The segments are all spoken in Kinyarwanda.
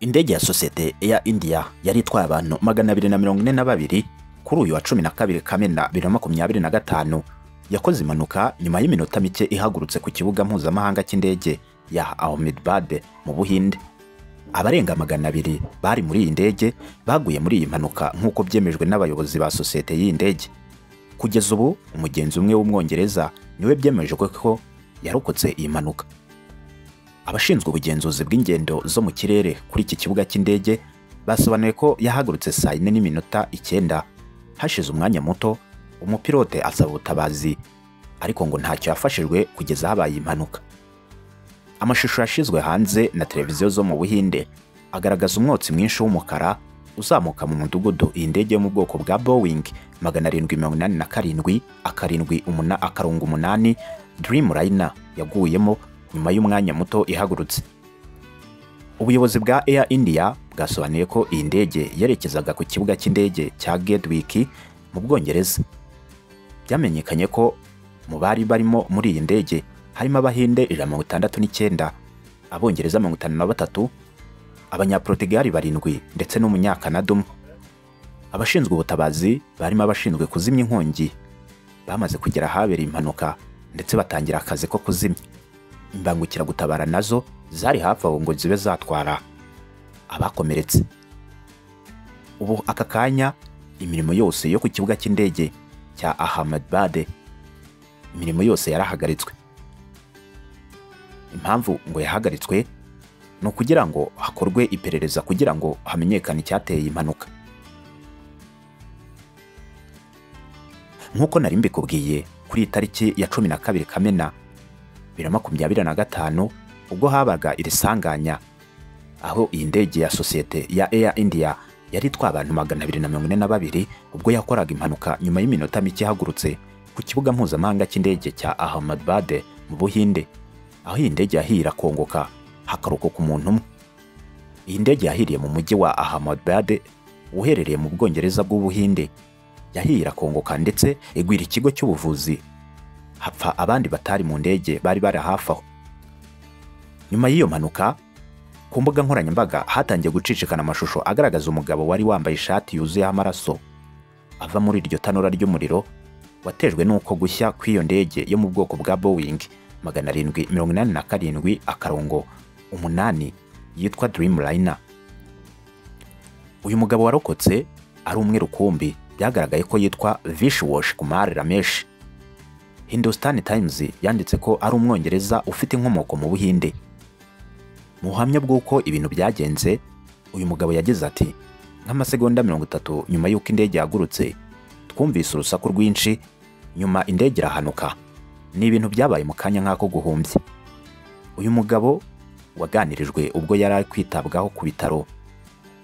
Indege ya sosiyete Air India yari itwaye abantu 242 kuri uyu wa 12 Kamena 2025 yakoze impanuka nyuma y'iminota mike ihagurutse ku kibuga mpuzamahanga cy'indege ya Ahmedabad mu Buhinde. Abarenga 200 bari muri iyi ndege baguye muri iyi mpanuka nk'uko byemejwe n'abayobozi ba sosiyete y'iyi ndege. Kugeza ubu umugenzi umwe w'Umwongereza niwe byemejwe ko yarokotse iyi mpanuka. Abashinzwe ubugenzuzi bw'ingendo zo mu kirere kuri iki kibuga cy'indege basobanuye ko yahagurutse saa 4:09. Hashize umwanya muto umupilote asaba ubutabazi, ariko ngo ntacyo yafashijwe kugeza habaye impanuka. Amashusho yashizwe hanze na televiziyo zo mu Buhinde agaragaza umwotsi mwinshi w'umukara uzamuka mu mudugudu iyi ndege yo mu bwoko bwa Boeing 787 7-8 Dreamliner yaguyemo nyuma y'umwanya muto ihagurutse. Ubuyobozi bwa Air India bwasobanuye ko iyi ndege yerekezaga ku kibuga cy'indege cya Gatwick mu Bwongereza. Byamenyekanye ko mu bari barimo muri iyi ndege harimo Abahinde 169, Abongereza 53, Abanyaportugali 7 ndetse n'Umunyakanada umwe. Abashinzwe ubutabazi barimo abashinzwe kuzimya inkongi bamaze kugera ahabereye impanuka ndetse batangira akazi ko kuzimya. Imbangukiragutabara nazo zari hafi aho ngo zibe zatwara abakomeretse. Ubu aka kanya imirimo yose yo ku kibuga cy'indege cya Ahmedabad imirimo yose yarahagaritswe. Impamvu ngo yahagaritswe ni ukugira ngo hakorwe iperereza kugira ngo hamenyekane icyateye impanuka. Nk'uko nari mbikubwiye, kuri tariki ya 12 Kamena 2025 ubwo habaga iri sanganya, aho iyi ndege ya sosiyete ya Air India yari itwaye abantu 242 ubwo yakoraga impanuka nyuma y'iminota mike ihagurutse ku kibuga mpuzamahanga cy'indege cya Ahmedabad mu Buhinde, aho iyi ndege yahiye irakongoka hakarokoka umuntu umwe. Iyi ndege yahiriye mu mujyi wa Ahmedabad uherereye mu Bwongereza bw'Ubuhinde, yahiye irakongoka ndetse igwira ikigo cy'ubuvuzi, hapfa abandi batari mu ndege bari bari hafi aho. Nyuma y'iyo mpanuka, ku mbuga nkoranyambaga hatangiye gucicikana amashusho agaragaza umugabo wari wambaye ishati yuzuyeho amaraso ava muri iryo tanura ry'umuriro watejwe n'uko gushya kw'iyo ndege yo mu bwoko bwa Boeing 787-8 yitwa Dreamliner. Uyu mugabo warokotse ari umwe rukumbi byagaragaye ko yitwa Vishwash Kumar Ramesh. Hindustan Times yanditse ko ari Umwongereza ufite inkomoko mu Buhinde. Mu buhamya bw'uko ibintu byagenze, uyu mugabo yagize ati: nk'amasegonda 30 nyuma y'uko indege yahagurutse, twumvise urusaku rwinshi, nyuma indege irahanuka. Ni ibintu byabaye mu kanya nk'ako guhumbya. Uyu mugabo waganirijwe ubwo yari ari kwitabwaho ku bitaro,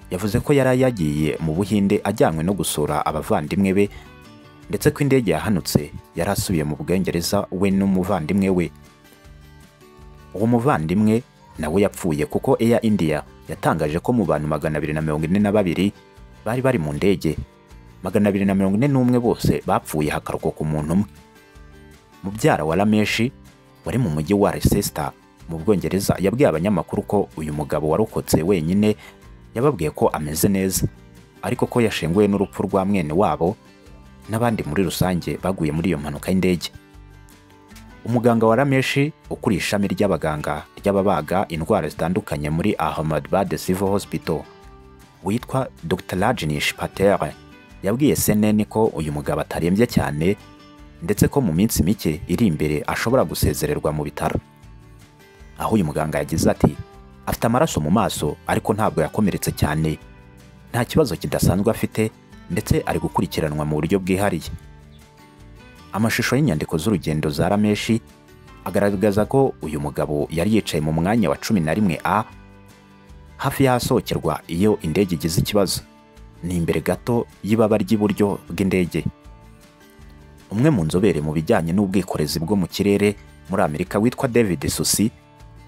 yavuze ko yari yagiye mu Buhinde ajyanywe no gusura abavandimwe be, ndetse ko indege yahanutse yari asubiye mu Bwongereza we n'umuvandimwe we. Uwo muvandimwe nawe yapfuye kuko Air India yatangaje ko mu bantu 242 bari bari mu ndege, 241 bose bapfuye hakarokoka umuntu umwe. Mubyara wa Ramesh wari mu mujyi wa Leicester mu Bwongereza yabwiye abanyamakuru ko uyu mugabo warokotse wenyine yababwiye ko ameze neza, ariko ko yashenguwe n'urupfu rwa mwene wabo n'abandi muri rusange baguye muri iyo mpanuka y'indege. Umuganga wa Ramesh ukuriye ishami ry'abaganga ry'ababaga indwara zitandukanye muri Ahmedabad Civil Hospital witwa Dr. Rajnish Patel yabwiye CNN ko uyu mugabo atarembye cyane ndetse ko mu minsi mike iri imbere ashobora gusezererwa mu bitaro. Aho uyu muganga yagize ati: afite amaraso mu maso ariko ntabwo yakomeretse cyane, nta kibazo kidasanzwe afite ndetse ari gukurikiranwa mu buryo bwihariye. Amashusho y'inyandiko z'urugendo za Ramesh agaragaza ko uyu mugabo yari yicaye mu mwanya wa 11A hafi y'ahasohokerwa iyo indege igize ikibazo, ni imbere gato y'ibaba ry'iburyo bw'indege. Umwe mu nzobere mu bijyanye n'ubwikorezi bwo mu kirere muri Amerika witwa David Susi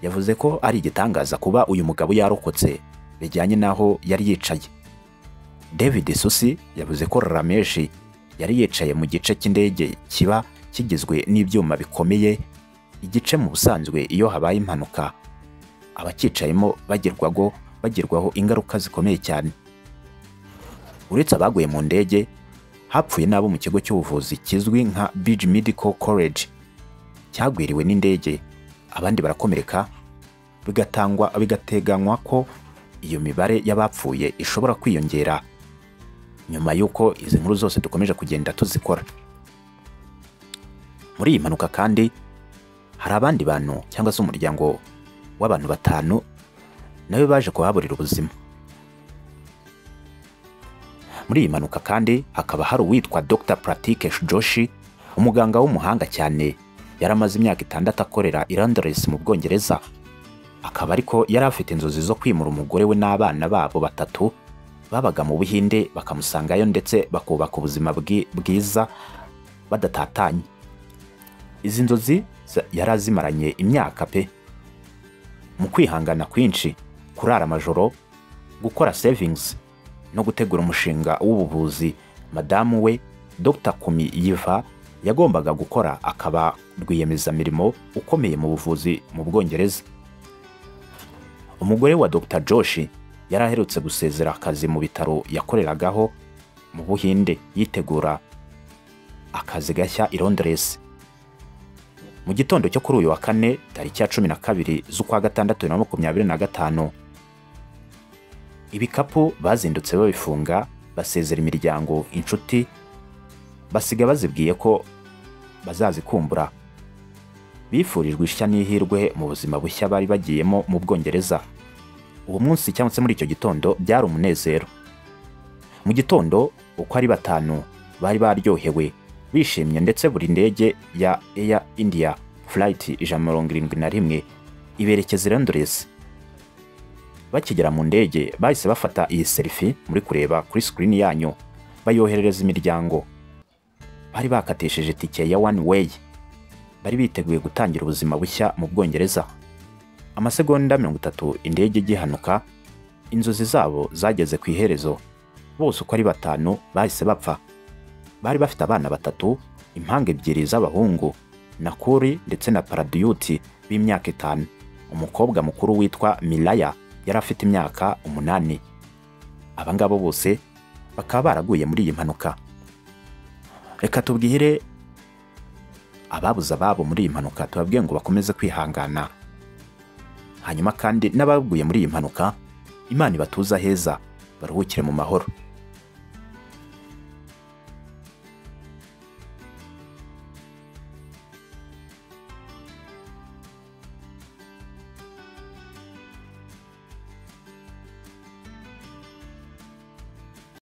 yavuze ko ari igitangaza kuba uyu mugabo yarokotse bijyanye n'aho yari yicaye. David Susi yavuze ko Ramesh yari yicaye mu gice cy'indege kiba kigizwe n'ibyuma bikomeye, igice mu busanzwe iyo habaye impanuka abacyicayemo bagirwago bagirwaho ingaruka zikomeye cyane. Uretse abaguye mu ndege, hapfuye n'abo mu kigo cy'ubuvuzi kizwi nka Big Medical College cyagwiriwe n'indege, abandi barakomereka, bigateganywa ko iyo mibare y'abapfuye ishobora kwiyongera nyuma y'uko izi nkuru zose dukomeje kugenda tuzikora. Muri iyi mpanuka kandi hari abandi bantu cyangwa se umuryango w'abantu 5 nawe baje kuhaburira ubuzima. Muri iyi mpanuka kandi hakaba hari uwitwa Dr. Pratik Joshi, umuganga w'umuhanga cyane, yaramaze imyaka 6 akorera i Londres mu Bwongereza, akaba ariko yari afite inzozi zo kwimura umugore we n'abana babo 3 babaga mu Buhinde bakamusangayo ndetse bakubaka ubuzima bwiza badatatanye. Izi nzozi yarazimaranye imyaka pe, mu kwihangana kwinshi, kurara amajoro, gukora savings no gutegura umushinga w'ubuvuzi. Madamu we Dr. Kumi Yiva yagombaga gukora akaba rwiyemezamirimo ukomeye mu buvuzi mu Bwongereza. Umugore wa Dr. Joshi yari aherutse gusezera akazi mu bitaro yakoreragaho mu Buhinde yitegura akazi gashya i Londres. Mu gitondo cyo kuri uyu wa kane tariki ya 12 z'ukwa gatandatu 2025, ibikapu bazindutse babifunga, basezera imiryango, inshuti, basiga bazibwiye ko bazazikumbura. Bifurijwe ishya n'ihirwe mu buzima bushya bari bagiyemo mu Bwongereza. Uwo munsi cyangwa se muri icyo gitondo byari umunezero. Mu gitondo uko ari 5 bari baryohewe, bishimye, ndetse buri ndege ya Air India Flight 171 iberekeza i Londres. Bakigera mu ndege bahise bafata iyi selfie muri kureba kuri screen yanyu, bayoherereza imiryango. Bari bakatishije itike ya one way, bari biteguye gutangira ubuzima bushya mu Bwongereza. Amasegonda 30 indege igihanuka, inzozi zabo zageze ku iherezo. Bose uko ari 5 bahise bapfa. Bari bafite abana 3, impanga 2 z'abahungu, Nakuri ndetse na Paradiyuti b'imyaka 5. Umukobwa mukuru witwa Milaya yari afite imyaka 8. Abangabo bose bakaba baraguye muri iyi mpanuka. Reka tubwire ababuze ababo muri iyi mpanuka, tubabwiye ngo bakomeze kwihangana. Hanyuma kandi n'abaguye muri iyi mpanuka, Imana ibatuza heza, baruhukire mu mahoro.